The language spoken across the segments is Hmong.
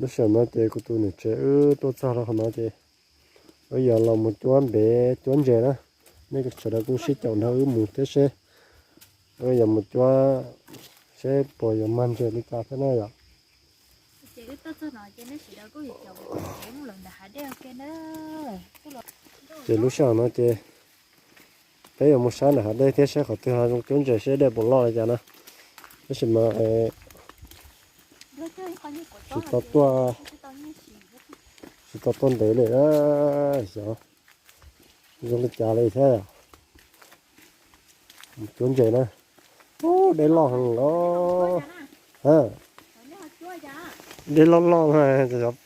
Lub sij hawm no ces kuv tus niam tsev wb tuaj txog rau qhov no ces wb yuav los mus cuab npev cuab ntses na. Nej sawv daws kuj sib caum nrog wb mus thiab seb wb yuav mus cuab seb puas yuav mag ntses li cas thiab na yom. Ces lub sij hawm no ces peb yuav mus saib nram hav dej thiab seb qhov twg ho zoo cuab ntses seb dej puas loj li cas na. Tab sis mas tsis tau tuaj, tsis tau tuaj ntev li na. Xyov zoo li cas li thiab. Mus cuab ntses na. Ub, dej loj heev os. Dej loj loj mas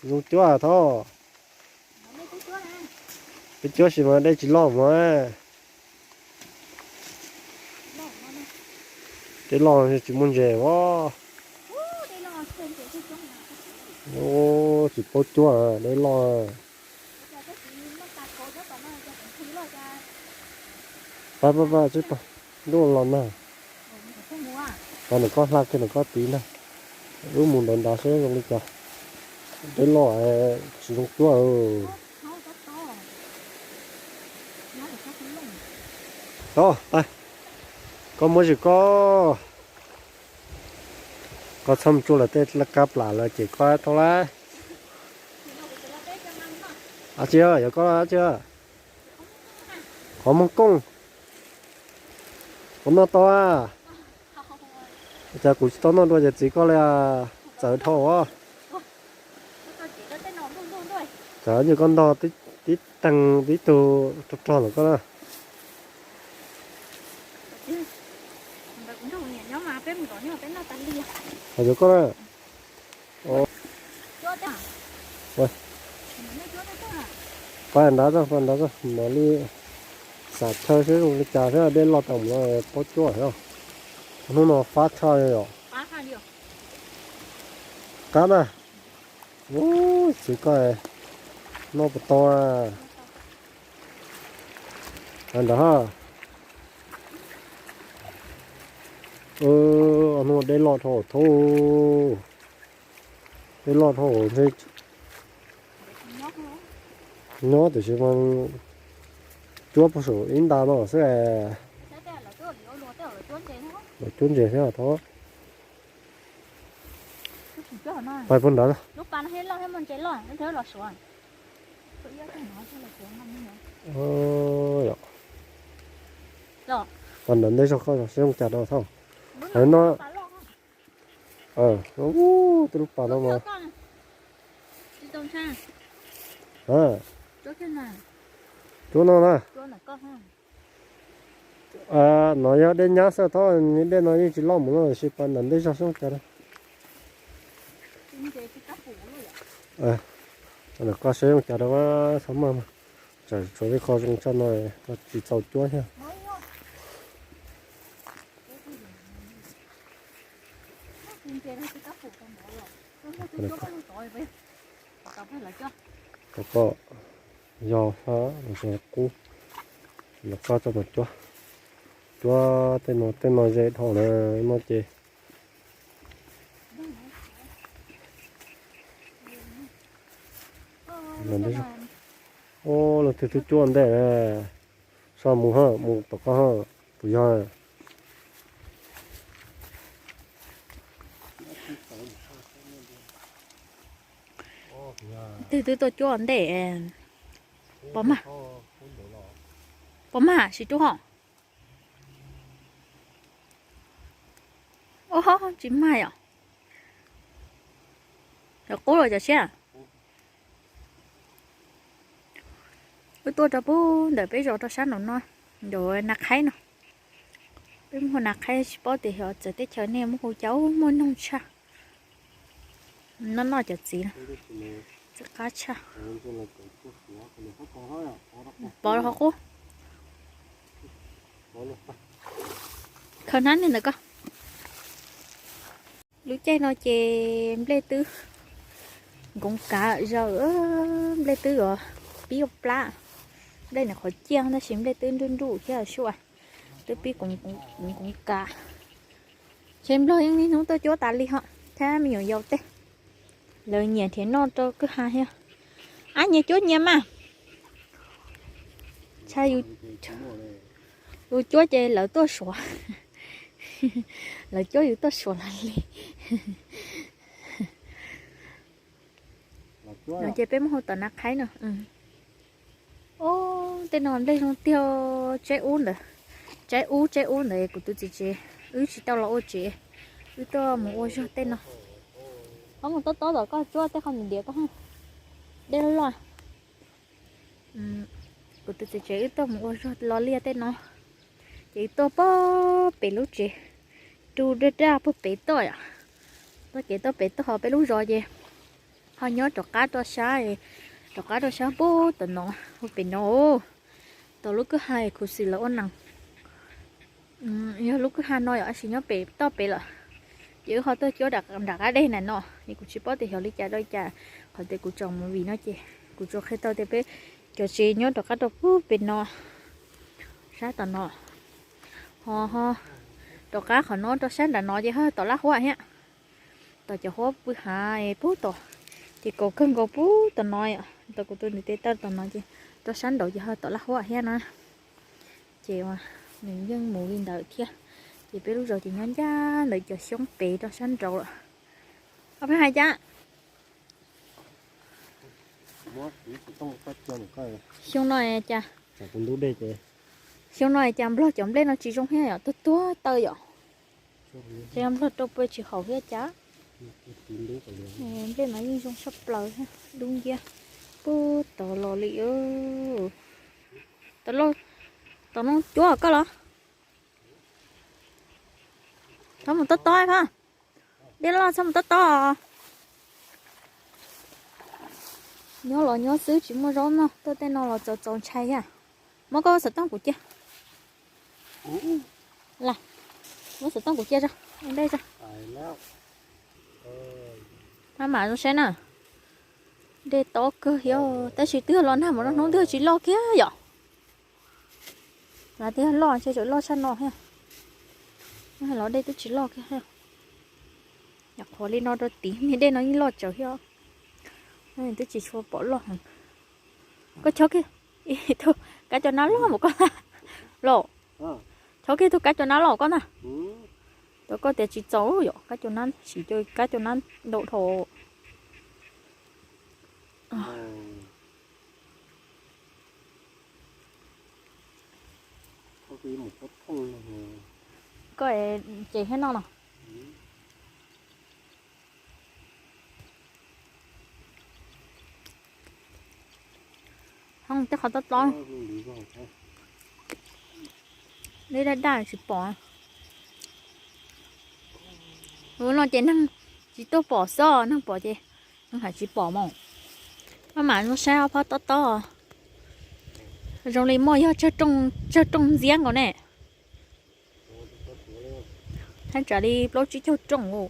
zoo cuab thov. Peb cuab sis mas dej tsis loj mas. Dej loj tsis muaj ntses os. Tsis paub cuab, dej loj. Pab pab pab, ntuj los nag. Pab nws kob hla kiag nws kob tid ntag. Wb mus ntav ntav seb zoo li cas. Dej loj tsis zoo cuab. Tau, koj muab zim koj, koj txhob mus tsuj lawv tej kab plam lawm ces koj tau lawm. Ab tsi, yog koj ab tsi, qhov muag kooj, koj noj tau a? Cas kuv tsis tau noj dua ces txiv koj li, txawv dhau os. Txawv ces koj ntog tib teeg tib tug rog rog lawm koj na. Qhov yuav koj na. Pab nrad tso, pab nrad tso, mam li xav chaw seb zoo li cas thiab, dej loj tas mus no paub cuab thiab. Hnub no fab tshaj li os. Qab na. Ub, txiv koj noj puas tau a? Nrad ha. Hnub dej loj dhau thauj. Dej loj dhau ntshe nyob tiam sis mas cuab puag saum ib nta no xwb. Los cuab ntses thiab thov. Pais puag nrad. Pais nrad ntej zog koj seb zoo cas rau thauj. No, ub, tej lub pas no mas. Cuab no na. No yog dej nyab xwb thov, dej no yeej tsis loj mus no, tiam sis pais nrad ntej zog seb zoo cas rau. Koj seb zoo cas rau, txhob maj, tsam tshuav tej qho zoo tshaj no tsis txaus cuab thiab. Koj yog qub, los koj txhob mus cuab, cuab tej no, tej no ze dhau na, no ces. Ub, leej twg twb cuab ntej na. Soj mus ha, mus tom koj ha, puas yog? Twg twb tuaj cuab ntej. Pom mas, pom mas sis rub ho. Ub, tsis mag yom. Cov qub los cov siab. Wb tuaj rau pub ntawm peb zos rau sab nraum no, nraum Nas Qhaib no. Peb muaj Nas Qhaib tsis paub tias xyov txawv teb chaws nej muaj hu cas, muaj noog tshaj. Noj noj cov txiv no, txiv qab tshaj. Pov rau qhov qub. Khaws hnab niag ntawm koj. Lub caij no ces nplej twb nkoov kav zaws, nplej twb yuav pib ua plab. Nplej nws qhov ciaj tab sis nplej twb nruj nruj thiab sua, twb pib nkoov kav. Ces nplog yeej niaj hnub tuaj cuab tas li ho, thiab me nyuam yaus tej. Lawv nyias nrhiav noj rau kwj ha thiab. Ab, nyias cuab nyias mas. Ntshai yus cuab ces lawv tuaj suav. Lawv cuab yus tuaj suav los li. No ces peb muab hu tom nav qhaib no. Ub, tej no nplej zoo tiag. Tsaib ub ntawd, tsaib ub tsaib ub ntawd kuv tus txiv tsev, wb tsis tau los ua tsev, wb tuaj mus ua zog tej no. Ho mus tob tob tom koj tsuab tej qho ntiav koj. Dej loj loj. Kuv tus txiv tsev wb tuaj mus ua zog los liaj tej no, ces wb tuaj puag pem lub tsev, rub daj daj puag pem tuaj yom. Tuaj kev tuaj pem tuaj ho peb lub zos ces ho nyob rov qab rau sab, rov qab rau sab puag tom no, puag pem no. Tau lub kwj ha khuv xim lawv ua nees. Yog lub kwj ha no yom, tab sis nyob pem toj pem lawm. Ces wb ho tuaj cuab nram qab dej na no, es kuv tsis paub tias xyov li cas rau li cas, qhov tias kuv tsom movie no ces kuv tsuas qhia tau tias peb cov tsev nyob rov qab rau puag pem no, sab tom no. Ho ho rov qab qhov no rau sab nram no ces ho tom laj huab thiab. Tom cov huab pw hav puag tom, ces kaus kawg nkaus puag tom no yom, tom kuv tus ntiv tes taw tom no ces rau sab nraud ces ho tom laj huab thiab na. Ces nws yeej mus li ntawd thiab. Ces peb lub zos ces nyob ncaj ntawm cov xyoob pem rau sab nraud lawm. Ob peb hais cas? Xyoo no cas, xyoo no cas nplog cov nplej no tsis zoo thiab yom, tuag tuag taw yom. Nplog rau pua tsis haum thiab cas. Nplej mas yeej zoo tshaj plaws thiab, dub nciab puag tod los li. Tau no cuab koj los? Txhob mus tob tob phab. Dej loj txhob mus tob tob. Nyob los nyob xwb tsis muaj zaub noj, tuaj tej no los txaus txaus ntshai thiab. Muab koj xov tooj kuv cia. Las, muab xov tooj kuv cia tso, ua ntej tso. Maj mam zoo saib na. Dej tob kawg thiab, tab sis twb los nag mus no hnub twb tsis loj kiag yom. Lav twb loj, ntshe tseem loj tshaj no thiab. Los dej twb tsis loj kiag thiab. Nyuam qhuav li no rau tid, niag dej no yeej loj tsawv thiab. Twb tsis tshua pom loj heev. Koj chob kiag ib tug kab cov nab loj npaum koj na los. Chob kiag tug kab cov nab loj koj na. Cov koj tias tsis txaus yom, kab cov nab, siv cov kab cov nab ntau dhau. Koj ces thiab no los. Hoob, tej qhov tob tob, dej daj daj tsis pom. Ua no ces neeg tsis tuaj pom xwb, neeg pom ces neeg hais tsis pom mas. Maj mam zoo saib ob phob tob tob, zoo li muaj yog tsawg rooj ntxiab nkaus ne. Thaj tsam li plaub tsib caug rooj,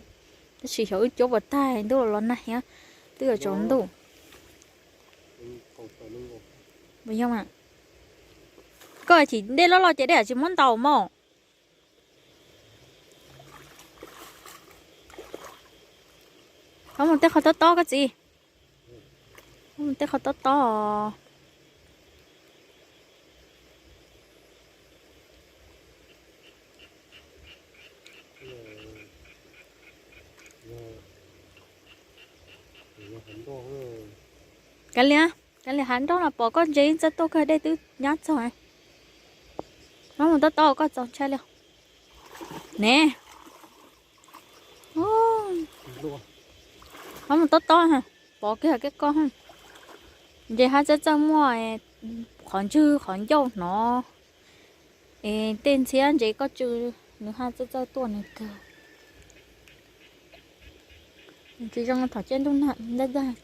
tab sis xyov wb cuab puas tag, ntuj los nag thiab, twb yuav tsaus ntuj. Koj chim dej loj loj ces dej tsis muab ntaus mog. Thov mus tej qhov tob tob koj txiv. Thov mus tej qhov tob tob. Kav liam, kav liam hav nroj no pom koj ntses txawj tuaj kawg, dej twb nyab txog. Thov mus tob tob koj txaus ntshai li ne. Thov mus tob tob, pov kiag koj, ntses hab txawj txawj muaj qhov ntswg qhov ncauj hnov, es tej ntxhiab ntses koj tsw, nws hab txawj txawj tuaj nws kawg. Tsis zoo thaum caij ntuj nag,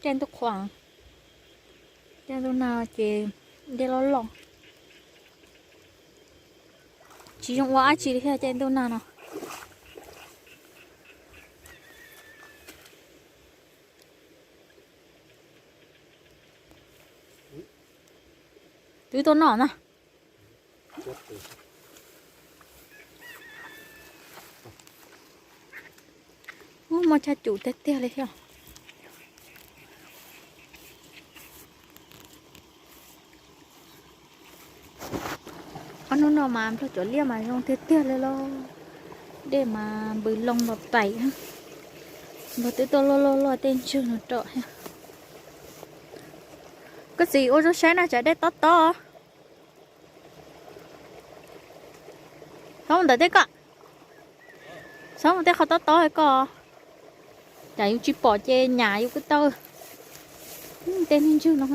caij ntuj qhua, caij ntuj nag ces dej loj loj. Tsis zoo ua dab tsi li thiab caij ntuj nag no. Twb tuaj noj na. Ub, muaj tshaj cum tiag tiag li thiab. Hnub no mas Nplog cov liaj mas zoo tiag tiag li los, dej mas npws loo npais pais, Nplog twb tuaj loj loj loj tej ntswg no rau. Koj txiv ua zoo saib na, tsam dej tob tob. Txhob mus ntawm tej ko, txhob mus tej qhov tob tob ko, tsam yus tsis pom ces nyam yus kuj tau. Tej niag ntswg no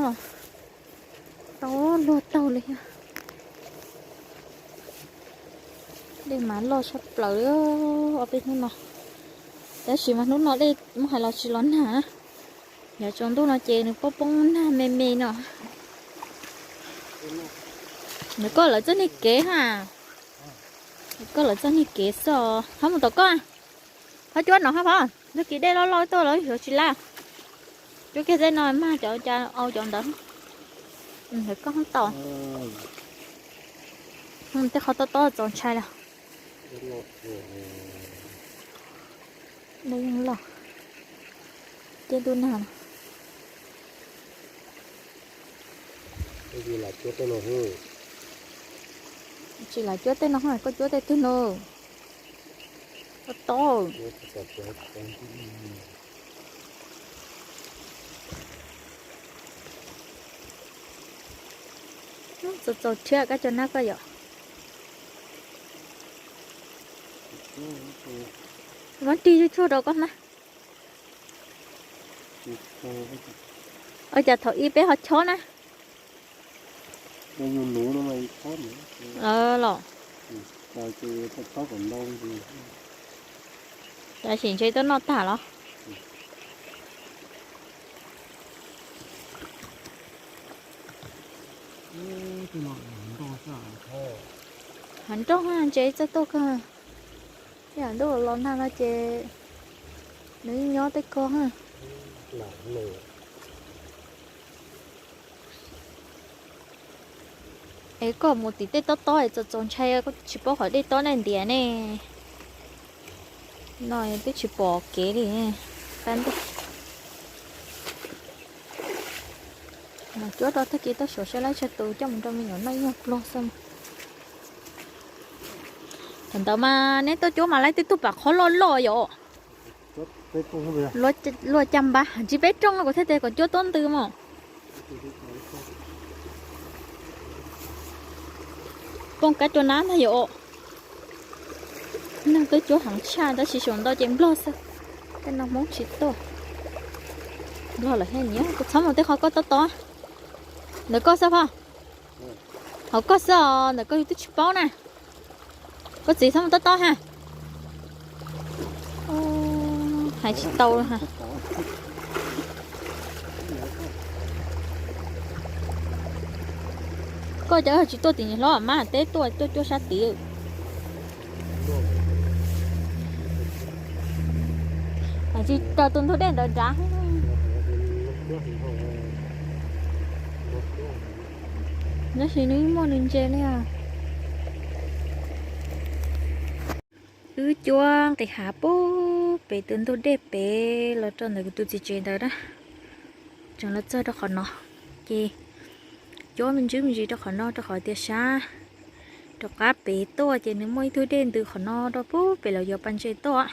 tau luag taug li thiab. Dej mas loj tshaj plaws li ob peb hnub no. Tab sis mas hnub no dej muab hais los tsis los nag. Yav tsaus ntuj no ces nws poob poob nag me me no. Nws koj lawv txoj niag kev ha. Koj lawv txoj niag kev xwb os. Ho mus tom koj, ho cuab no hab pab, nrog kis dej loj loj tuaj lawv yuav tsis laj. Cuab kiag tej no mag cov, au cov ntawd. Koj hoob tau. Tej qhov tob tob txaus ntshai lawm. Dej yeej loj, tej ntuj nag. Tsis lam cuab tej no, koj cuab tej twg no. Tob tob. Txaus txaus thiab kab cov nab koj yom. Muab rig tsuag tsuag rau koj na. Ua cas thaum ub peb ho chob na. Los, tab sis ntshe twb noj tag los. Hav nroj ntse txawj tuaj kawg. Tej zaum ntuj los nag no ces nws nyob tej ko. Es koj mus tim tej tob tob es txaus txaus ntshai, koj tsis paub qhov dej tob nej ntiav ne. No twb tsis pom kev li. Tab ntej, cuab rau tag kis tau suav saib lab tsag tus coj mus rau me nyuam noj ib nyuag pluag xwb. Thaum ntawd mas neb tuaj cuab mas lawv twb tuaj pam qhov loj loj yom. Luaj cag npab tsis peb rooj kuv thiaj tias kom cuab tuab ntws mas. Poob kab cua nab ntag yom. Neeg twb cuab heev tshaj tab sis saum ntau ces nplog xwb. Tej no Hmoob tsis tuaj. Nplog lawm thiaj nyiam. Kuv txhob mus tej qhov koj tob tob. Ntawm koj xwb pog. Hauv koj xwb os, ntawm koj yus twb tsis paub na. Koj txiv txhob mus tob tob ha. Hais tsis tau ha. Koj cov tsis tuaj tim niam hlob mab teb tuaj tuaj cuab sab tid. Tsis raws tus ntug dej ntawd nrad. Tab sis nws muaj nws ntse li. Wb cuab nqis hav pub pem tus ntug dej pem los rau ntawm kuv tus txiv tsev ntawd na. Tseem los txog rau qhov no, ces cuab me ntsis me ntsis rau qhov no rau qhov tias sab rov qab pem tuaj ces nws muaj ib tug dej ntws qhov no rau pub pem los yog pas ntses tuaj.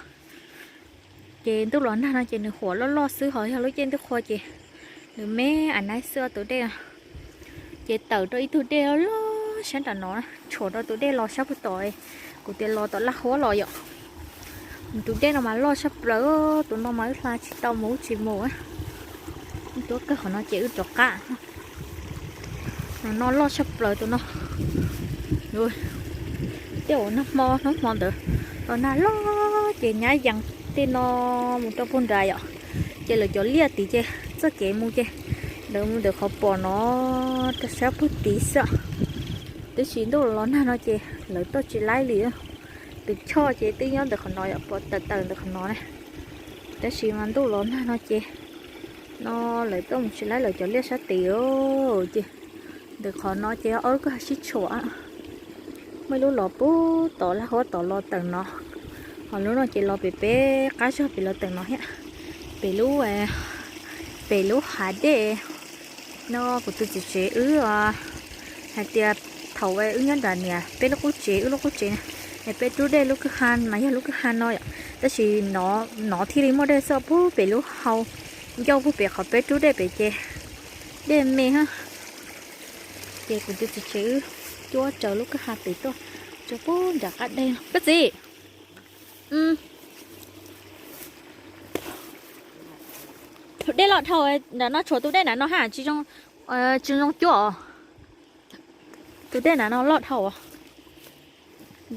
Ces ntuj los nag no ces nws huam loj loj xwb, ho yog lub caij ntuj qhua ces nws me a nab xwb tus dej. Ces tawm rau ib tug dej loj loj sab nram no, tshuam rau tus dej los sab puag tom, kuv tias los tom laj huab los yom. Tus dej no mas loj tshaj plaws, tus no mas wb hla tsis tau mus wb tsis mus. Wb tuaj kawg qhov no ces wb rov qab. No loj tshaj plaws tus no. Tej uas nag hmo hnub hmo ntawd los nag loj ces nyab yees tej no mus rau puag nrad yom. Ces lawv cov liaj tid ces txoj kev mus ces lawv mus ntawm qhov pom no rau sab puag tid xwb. Tab sis ntuj los nag no ces lawv tuaj tsis laib li. Tus choj ces twb nyob ntawm qhov no yom, pom tawm tawm ntawm qhov no na. Tab sis mas ntuj los nag no ces no lawv tuaj mus tsis laib lawv cov liaj sab tid. Ces ntawm qhov no ces ob lub kwj ha sib tshuam. Muaj ib lub los puag tom laj huab tom los tawm no, ho lub no ces los pem peb qab zog pem los tawm no thiab. Pem lub, pem lub hav dej no kuv tus txiv tsev wb hais tias Thaum wb nyob nram niam peb lub qub tsev, wb lub qub tsev na, niam peb rub dej lub kwj ha mas yog lub kwj ha no yom, tab sis nov thiaj li muaj dej xwb, puag pem lub hau ncauj puag pem qhov peb rub dej pem ces dej me hab. Ces kuv tus txiv tsev wb cuab raws lub kwj ha pem tuaj tsuas puag nram qab deg no. Koj txiv, dej loj dhau, nram no tshuav tus dej nram no hab, tsis zoo cuab os. Tus dej nram no loj dhau.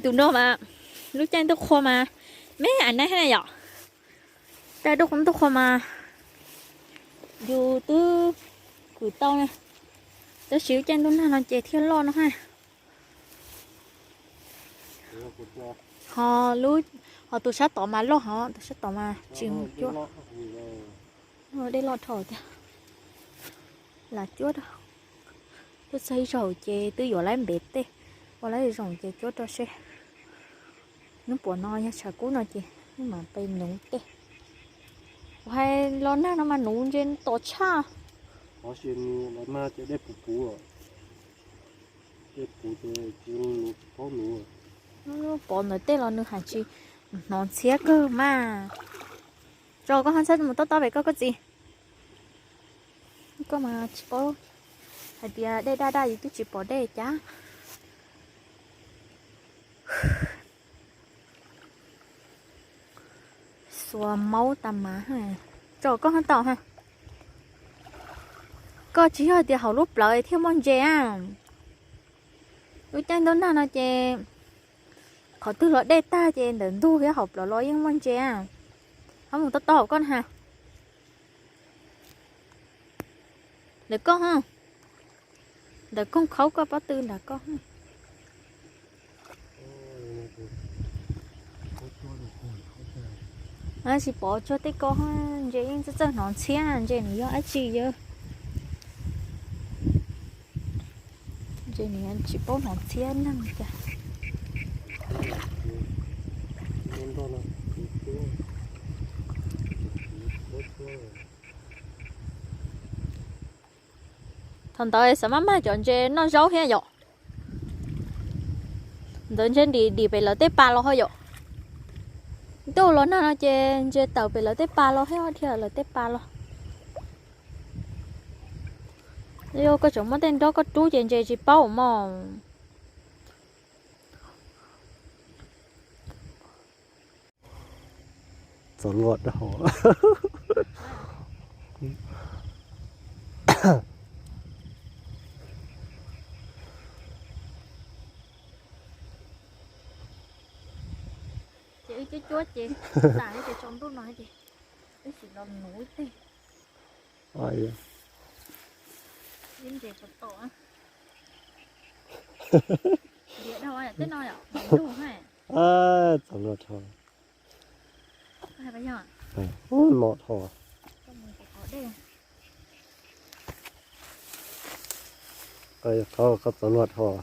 Tus no mas lub caij ntuj qhua mas me a nab hab yom. Caij ntuj qhua mas yus twb kwm tau na, tab sis lub caij ntuj nag no ces thiaj loj no hab. Ho lub, ho tus sab tod mas loj hov, tus sab tod mas tsis mus cuab. Dej loj dhau tiag. Lam cuab rau. Tuaj txog ib zaug ces twb yuav lawv npev tej, ua lawv zoo ces cuab rau seb. Hnub puas no yog tshav kub no ces wb mam pe nuv tej. Kuv hais los nag no mas nuv ntses tom tshaj. Pov ntawm tej los nws hais tsis hnov ntxhiab kawg mas. Tso koj ho txhaj mus tob tob pem koj koj txiv. Koj mas tsis paub hais tias dej daj daj yus twb tsis pom dej cas. Xuas maub tas mas. Tso koj ho tau ha. Koj tsis yog tias hauv lub plawv thiaj muaj ntses a. Lub caij ntuj nag no ces qhov twg los dej tag ces ntawm ntug thiab hauv plawv los yeej muaj ntses a. Ho mus tob tob hauv koj na ha. Ntawm koj ha. Ntawm koog khaub koj pob tw ntawm koj. Tsis pom tsuag tej ko, ntses yeej txawj txawj hnov ntxhiab, ntses nws yog dab tsi yawg. Ntses nws tsis paub hnov ntxhiab neeg cas. Thaum ntawd xav maj mag cov ntses noj zaub thiab yom. Ntawd ntses dim dim pem lawv tej pas los ho yom. Ntuj los nag no ces ntses tawm pem lawv tej pas los thiab dhia lawv tej pas los. Yog koj tseem muab tej nrob koj rub ces ntses tsis paub mog. Txaus luag dhau. Ces wb cuab cuab ces tas ces tsaus ntuj no ces wb sim los nuv ib teg. Ib ntses puas tom. Diam dhau tej no yom, ntug ha. Txaus luag dhau. Ub, no dhau. Koj yog qhov koj txaus luag dhau.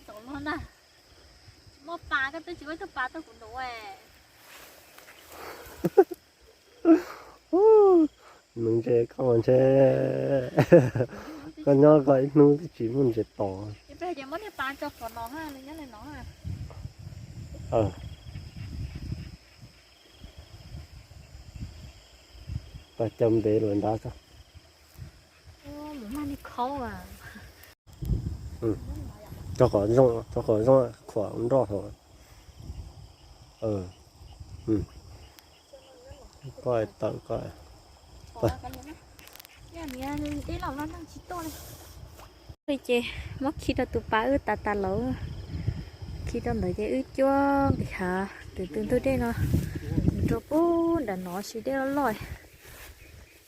Txaus luag ntag. Muaj pas koj twb tsis muaj ib tug pas tuaj kuv nuv. Nuv ntses koj mas ntshe koj nyob koj ib hnub twb tsis muaj ntses tom. Pas cov ntev lawm nrad xwb. Rau qhov zoo, rau qhov zoo khuam nroj hauv. Koj tawm koj. Ces muab khi rau tus pas wb tas tas lawm. Khi rau ntawd ces wb cuab nqis hav, tus tus ntug dej no rau puag nram no tsis dej loj loj.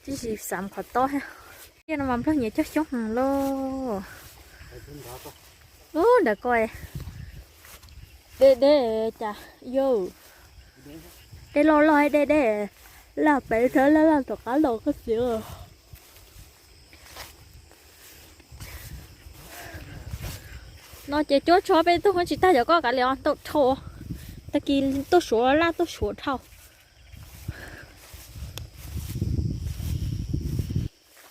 Tib si xav qhov tob thiab. Dej no mas nplog nyias cog xyoob heev lauj. Ub, nram ko dej deb cas yau. Dej loj loj dej deb, laj pem thawb laj laj tom qab los koj txiv. No ces cuab tshuav peb tug tsis tag, cov koj kav liam tau dhau. Tag kis tuaj suav laj tuaj suav dhau.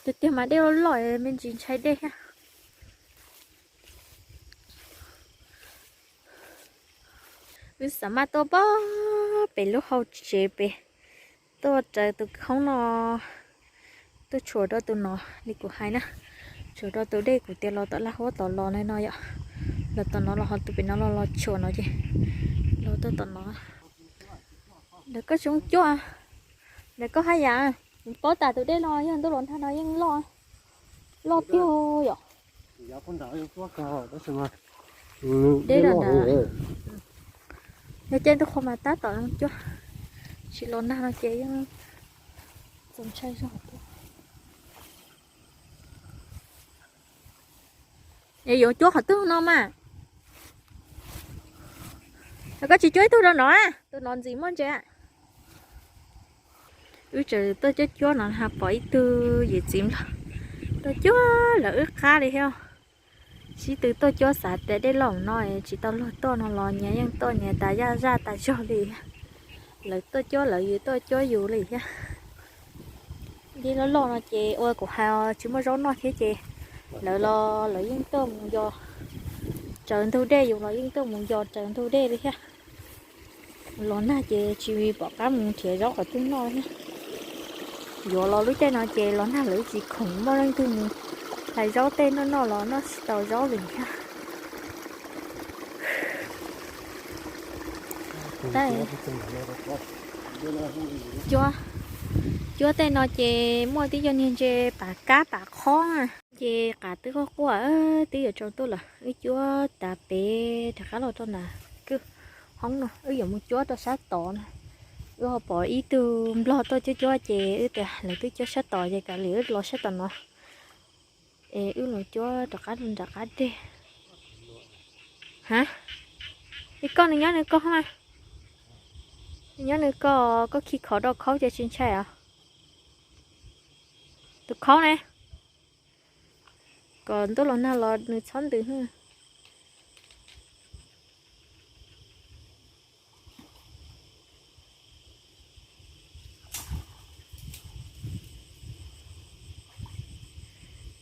Tiag tiag mas dej loj loj me ntsis ntshai dej thiab. Wb xav maj tuaj pem lub hau tsev pem, tuaj raws tus khoob no, tuaj tshuam rau tus no li kuv hais na, tshuam rau tus dej kuv tias los tom laj huab tom los no yom, los tom no los ho tus pem no los los tshuam no ces los tuaj tom no. Ntawm koj tseem cuab, ntawm koj haj yam, kuv paub tas tus dej no yog ntuj los nag no yeej loj, loj tiag yom. Dej los ntawd, yog caij ntuj qhua mas tab tom zoo cuab, tsis los nag no ces yeej txaus ntshai zog. Es yuav cuab qhov twg no mas, koj tsis cuab ib tug rau no, tus no ntxim muaj ntse. Wb tseem tuaj cuab cuab no pom ib tug yawm txiv nplog tuaj cuab lawv wb qab li thiab. Sib tw tuaj cuab xav tias dej loj no tsis tau luag tuaj no los nyias yeej tuaj nyias tas yaj zaj tas zog li. Lawv tuaj cuab lawv, yus tuaj cuab yus li thiab. Dej loj loj no ces ua kuv hais tsis muaj zaub noj thiab ces lawv los lawv yeej tuaj mus yos raws ntug dej, yus los yeej tuaj mus yos raws ntug dej li thiab. Los nag ces tsis pom qab mus nrhiav zaub qhov twg noj thiab. Yuav los lub caij no ces los nag lawv tsis khoom muaj leej twg mus hlais zaub tej noj noj los noj tsis tau zaub li thiab. Cuab, cuab tej no ces muaj tib co niag ntses pam kab pam qhob na, ces qas twb quaj quaj twb yuav tsaus ntuj lawm. Wb cuab tas pem rov qab los rau nram kwj hoob no, wb yuav mus cuab rau sab tod na. Wb ho pom ib tug nplog tuaj cuab cuab ces wb tias lawv twb cuab sab tod ces kav liam wb los sab tom no es wb los cuab rov qab rau nram qab deg. Ha, es koj nws nyob nws koj mas, nws nyob nws koj, koj khi khov rau khaub ces tsis ntshai os. Tus khaub ne, kom ntuj los nag los nws txhob ntws.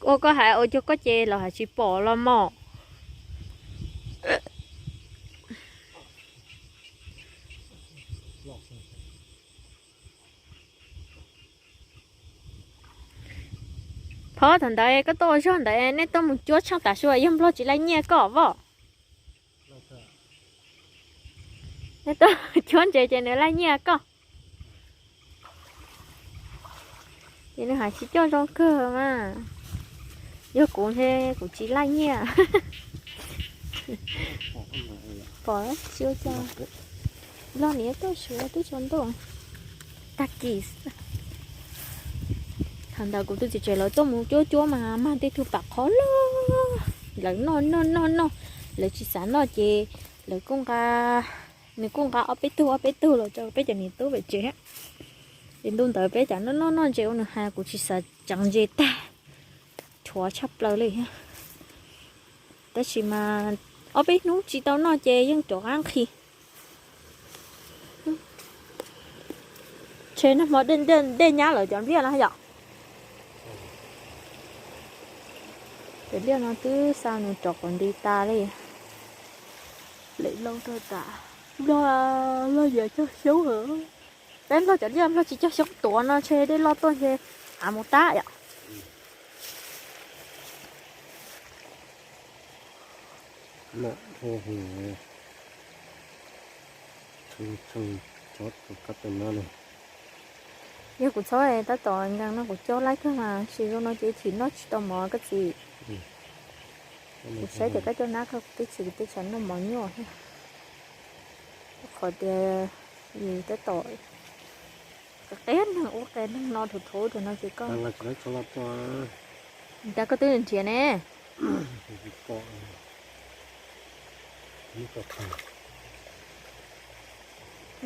Ua koj hais ua cuag koj ces los hais tsis pom los mog. Phov, thaum ntawd koj tuaj ua zog ntawd nej tuaj mus cuab tsheej tas su yog nplog tsis laij nyiaj koj voj. Nej tuaj cuab ntses ces nws laij nyiaj koj. Ces nws hais tsis coj zoo kawg mas. Yog kuv ntshe kuv tsis laij nyiaj. Pom tsis ua cas. Nplog niam tuaj suav twb tsaus ntuj. Tag kis. Thaum ntawd kuv tus txiv tsev lawv tuaj mus cuab cuab mas mag tej tug pam qhob loj, lawv noj noj noj noj, lawv tsis xav noj ces lawv kuj nqa, nws kuj nqa ob peb tug ob peb tug los rau peb cov niam tub pem tsev. Ces ntu ntawd peb cov noj noj noj ntses ua nws hais kuv tsis xav tseev ntses tag, rhuav tshaj plaws li thiab. Tab sis mas ob peb hnub tsis tau noj ces yeej rov qab nqhis. Ntshe nag hmo dej nyab lawm cov npliaj no yom. Cov liaj no twb xa nws rov quav nti tas li. Lem lauj tas, nplog, nplog yam cog xyoob heev. Peb nplog cov liaj nplog tsis cog xyoob tuav no ntshe dej loj tuaj ntshe av mus tab yom. Yog kuv txhob tab tom nkees no kuv coj laib kawg mas sis zoo no ces chim noj tsis tau mov koj txiv. Kuv saib ces koj coj nab koj kuv twb chim kuv twb tsis noj mov nyuaj thiab. Qhov tias yus tab tom qias neeg ua qias neeg no thuv thuv rau no ces koj, cas koj twb nrhiav ne.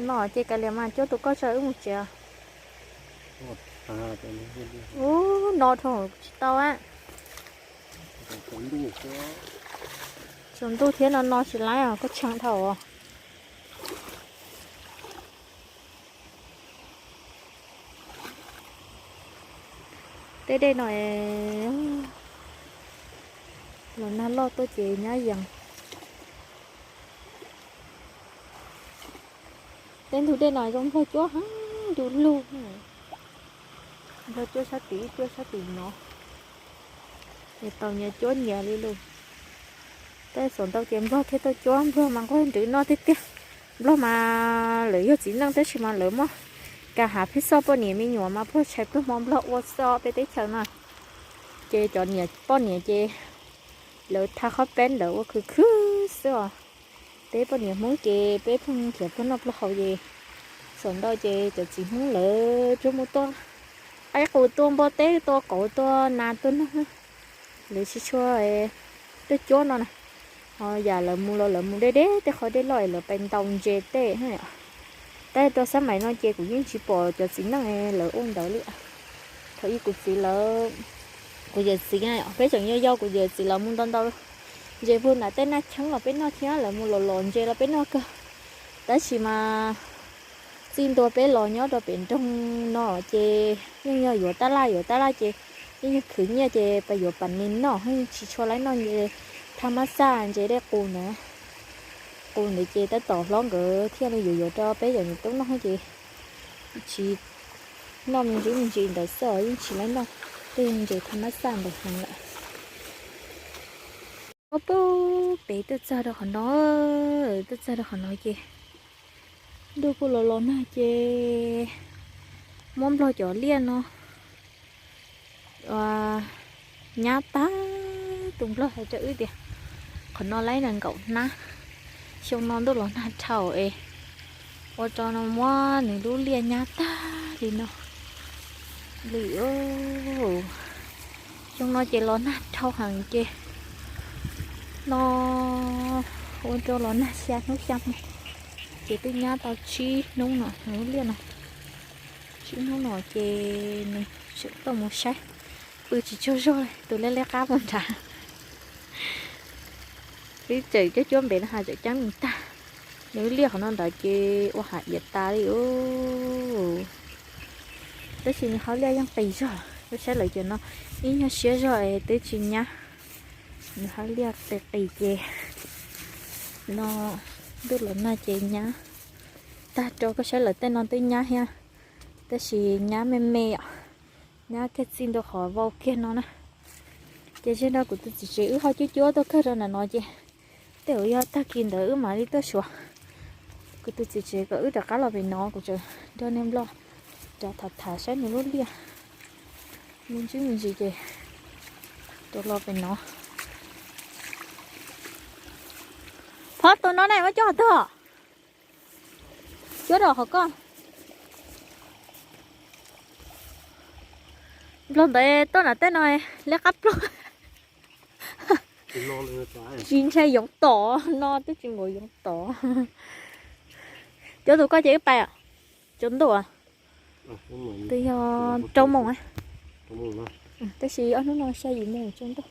No ces kav liam mas cuab tus koj tso wb mus tsev. Ub, no dhau tsis tau a. Tsaus ntuj thiab no no tsis laib os, koj tshee dhau os. Tej dej no los nag loj tuaj ces nyab yees. Tej ntug dej no zoo nplog cuab heev du lug. Nplog cuab sab tim, cuab sab tim no. Nyias tau nyias cuab nyias li lus. Tej xaus ntau ces nplog thiaj tuaj cuab, nplog mas nquag nrwv noj tiag tiag. Nplog mas lawv yog txiv neej tab sis mas lawv muab ka hav pheej xoj poj niam me nyuam mas puag tshais puag hmo nplog ua xoj peb teb chaws no. Ces cov niam poj niam ces lawv tha qhob peb ntawd ua khwv khwv xwb os. Peb poj niam Hmoob ces peb pheej khiav pluag noj pluag haus ces xaus ntau ces cov txiv Hmoob lawv tsuas mus tua qaib qus, tua npua teb, tua kauv, tua nas tua noog. Lawv tsis tshua tuaj cuab no na. Ho yam lawv mus los lawv mus deb deb tej qhov dej loj es lawv pais ntaus ntses tej. Tab sis rau xab maim no ces kuv yeej tsis pom cov txiv neej lawv ua ntawd li. Thaum ub kuv txiv lawv, kuv yawm txiv, peb tseem yau yau kuv yawm txiv lawv mus ntaus ntaus ntses puag nram tej Naj Cheeb los peb noj thiab, lawv mus los los ntses los peb noj kawg. Tab sis mas txij ntua peb los nyob rau pem nroog no ces yeej yog yuav tab laj yuav tab laj ces yeej yog khwv nyiaj ces pais yuav pas nis noj, yeej tsis tshua laib noj ntses thaj mab xaj ntses dej qus ntawd. Qus ntawd ces tab tom hlob nkawd thiaj li yuav yuav rau peb yawm niam tub noj ces tsis noj me ntsis me ntsis ntawd xwb, yeej tsis laib noj tej ntses thaj mab xaj ntawd heev lawm. Pub peb tuaj txog rau qhov no, tuaj txog rau qhov no ces ntuj kuj los los nag ces muab nplog cov liaj no nyab tag. Tus nplog hais rau wb tias qhov no laib nees nkaum hnab, xyoo no ntuj los nag dhau es ua rau no muab nws lub liaj nyab tag li no li. Xyoo no ces los nag dhau heev ces no ua rau los nag xya hnub xya hmo ces twb nyab tau tsib hnub no nws lub liaj no. Tsib hnub no ces nws tseem tuaj mus saib, pw tsis tsaug zog li, tus liaj liab qab puag nrad. Twb tseem cuab cuab npem no has tseem ceeb mus tag. Nws lub liaj qhov no ntawd ces ua hav iav tas li. Tab sis nws hauv liaj yeej qis zog, koj saib lawv cov no ib nyuag siab zog es twb tsis nyab. Nws hauv liaj qis qis ces no ntuj los nag ces nyab tag rau, koj saib lawv tej no twb nyab thiab, tab sis nyab me me os, nyab kiag txij ntua qhov vau kiag no na. Ces zej no kuv tus txiv tsev wb ho cuab cuab tuaj kawg rau nram no ces tej zaum yog tag kis ntawd wb mam li tuaj suav kuv tus txiv tsev kom wb rov qab los pem no, kuv tseem nrog niag nplog rov tham tham saib nws lub liaj me ntsis me ntsis ces rov los pem no. Phov tus no ne muab cuab qhov twg? Cuab rau qhov koj. Nplog ntawd tuaj nram tej no liab qab plaug. Tsis ntshai yoov tom no, twb tsis nkaus yoov tom. Cuab tus koj ces wb pais tsaus ntuj. Twb yog rau moos, tab sis ob hnub no xya yim moos tsaus ntuj,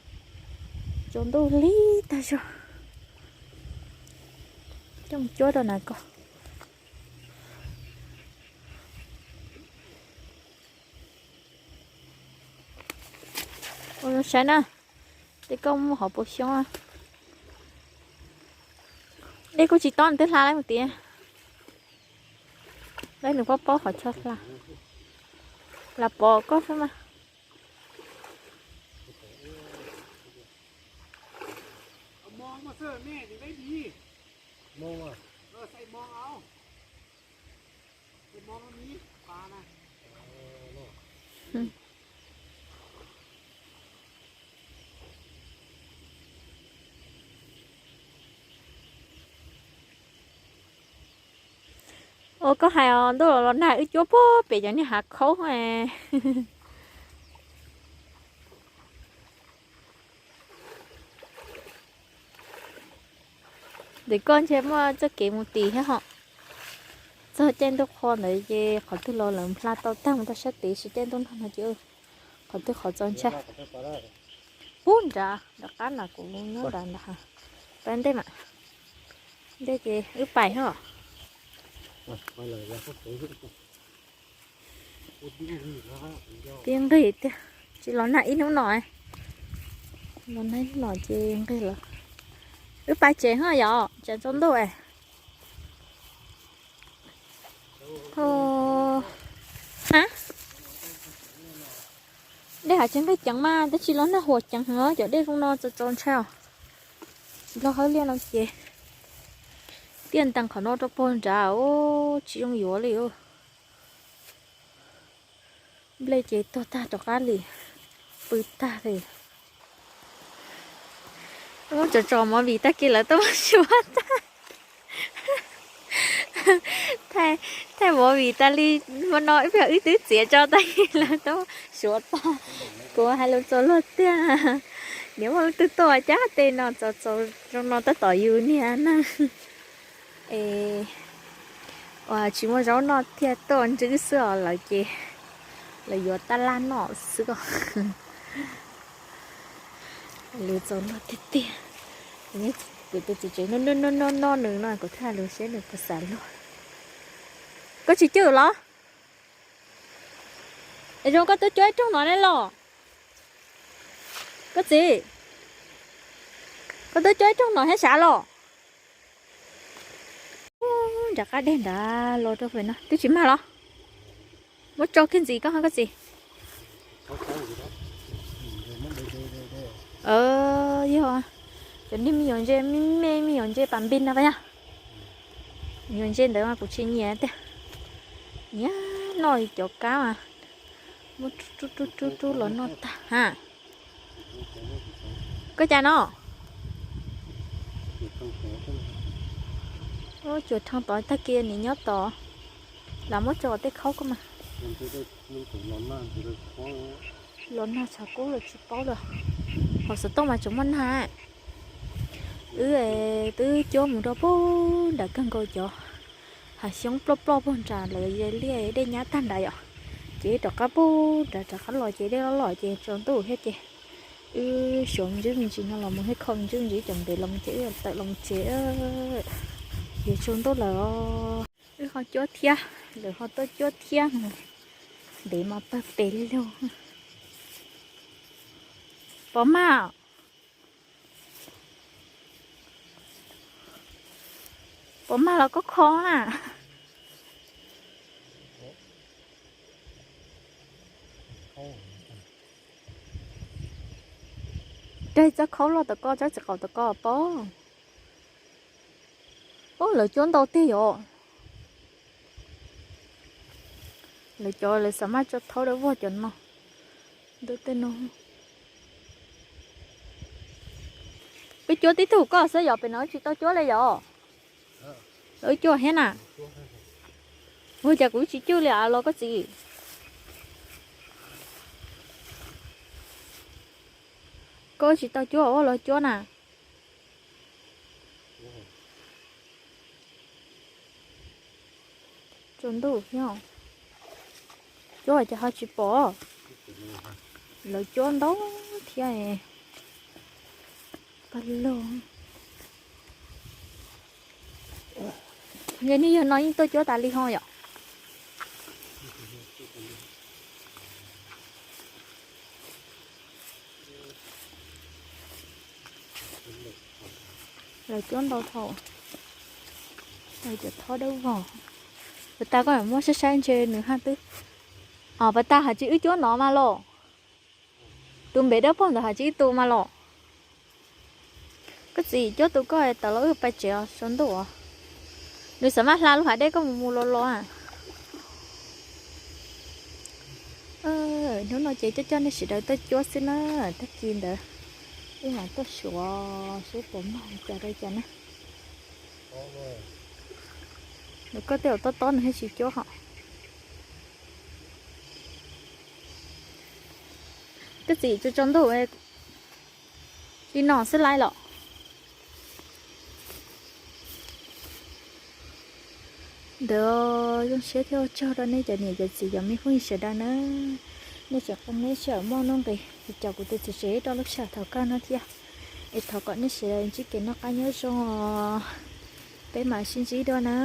tsaus ntuj lig tag zog. Coj mus cuab rau na koj. Ua zoo saib na, tej koj muaj hauv paus xyoob. Dej kuj tsis tob nws twb hla lawm mus tiag. Dej nws paub paub qhov chaw hla. Lam pov koj xwb mas. Ua koj hais os, ntuj los los nag wb cuab puag pem cov niag hav khaub. Ntawm koj ntshe muaj txoj kev mus tim thiab ho. Txog caij ntuj qhua ntawd ces qhov twg los lawv npla tau tag mus tau sab tid, sis caij ntuj nag no ces qhov twg qhov txaus ntshai. Pub nrad nram qab na, kuv nyob nrad nrad. Pab ntej mas, ntej ces wb pais ho. Pib nqig tiag, tsis los nag ib hnub no, los nag ib hnub no ces nqig lawm. Wb pais tsev ho yom, tsam tsaus ntuj. Dej hav tsev nqaij ceev mas tab sis los nag huam ceev heev os, cov dej zoo no txaus txaus ntshai os. Nplog hawb liaj no ces tiaj ntees qhov no rau puag nrad os, tsis zoo yuav li. Nplej ces tuag tag rov qab li, pw tag li. Muab tso tso movie tag kis lawv tuaj muab suav tag. Thaij movie tas li, hmo no ib pliag wb twb txiav tso tag kis lawv tuaj suav tag. Kuv hais lus txaus luag tiag. Niam muaj leej twg tuaj cab tej no txaus txaus zoo no tab tom yus niag neeg es uas tsis muaj zaub noj thiaj tuaj ntswb xwb os, lawv ces lawv yuav tab laj noj xwb os. Lus txaus luag tiag tiag. Kuv tus txiv tsev noj noj noj noj nws no kuv thiaj lus seb nws puas xav luag. Koj tsis cwj los? Es zoo koj twb cuab ib rooj no ne los? Koj txiv, koj twb cuab ib rooj no thiab sav los? Nram qab dej nrad los rau pem no twb tsis mag los? Muab tso kiag ntxiv koj, koj txiv. Yog cov niag me nyuam ntses me me, me nyuam ntses pas npis no pas yog? Me nyuam ntses ntawd mas kuv tsis nyiam tiag. Nyiam noj cov kab mas muab rub rub rub rub los noj tag ha. Koj cas no? Cuam thee tod tag kis nim nyob tod, lam muab tso tej khaub koj mas. Los nag tshav kub los tsis paub lawm. Hauv xov tooj mas tseem muaj nag. Wb twb cuab mus rau puag nram kawg nkaus cov hav xyoob ploj ploj puag nram lawv ze liaj dej nyab tag nrad yom. Ces rov qab puag nrad rov qab los ces dej loj loj ces tsaus ntuj thiab ces wb xyuas me ntsis me ntsis no los mus thiab kho me ntsis me ntsis cov ntev los mus ces wb tawm los mus tsev. Ces tsaus ntuj lawm os. Wb ho cuab thiab, lawv ho tuaj cuab thiab. Ntev mas pawg pes lug. Pov mag, pov mag los koj kho na. Raug txoj khaub loj tom koj, txoj txiv qaum tom koj pob. Ub, lawv cuab ntau tiag yom. Lawv cov lawv xav maj tso thaub dawb vog cov no. Ntau tej no. Wb cuab tib tug koj xwb yom, pem no wb tsis tau cuab li yom. Wb cuab thiab na. Ua cas kuv tsis cwj li los koj txiv? Koj tsis tau cuab ua los cuab na. Tsaus ntuj thiab, cuab ces ho tsis pom. Lawv cuab ntau thiab. Pab lug. Nce nej yog no yeej tuaj cuab tas li ho yom. Lawv cuab ntau dhau. Cov thaub dawb vog. Pas tas koj muab saib saib ntshe nws haj twb, os, pas tas haj tsis wb cuab no mas los. Tus npem dawb paug ntawd haj tsis wb tus mas los. Koj txiv, cuab tus koj tawm los wb pais tsev os, tsaus ntuj os. Nws xav maj hla lub hav dej koj mus mus los los. Hnub no ces coj coj nej sawv daws tuaj cuab xwb na, tag kis ntawd wb mam tuaj suav seb puas mag li cas rau cas na. Nws koj tej zaum tob tob nws thiaj tsis cuab hos. Koj txiv, tsaus tsaus ntuj li no xwb laij los. Ntawd zoo siab thiab ua tsaug rau nej cov niam cov txiv cov me phooj ywg sawv daws na. Nej tseem pom neb sij hawm muaj nuj nqis caum kuv tus txiv tsev rau lub sij hawm thaum kawg no thiab. Es thov kom nej sawv daws ntsib kev noj qab nyob zoo os. Peb mam sib ntsib dua na.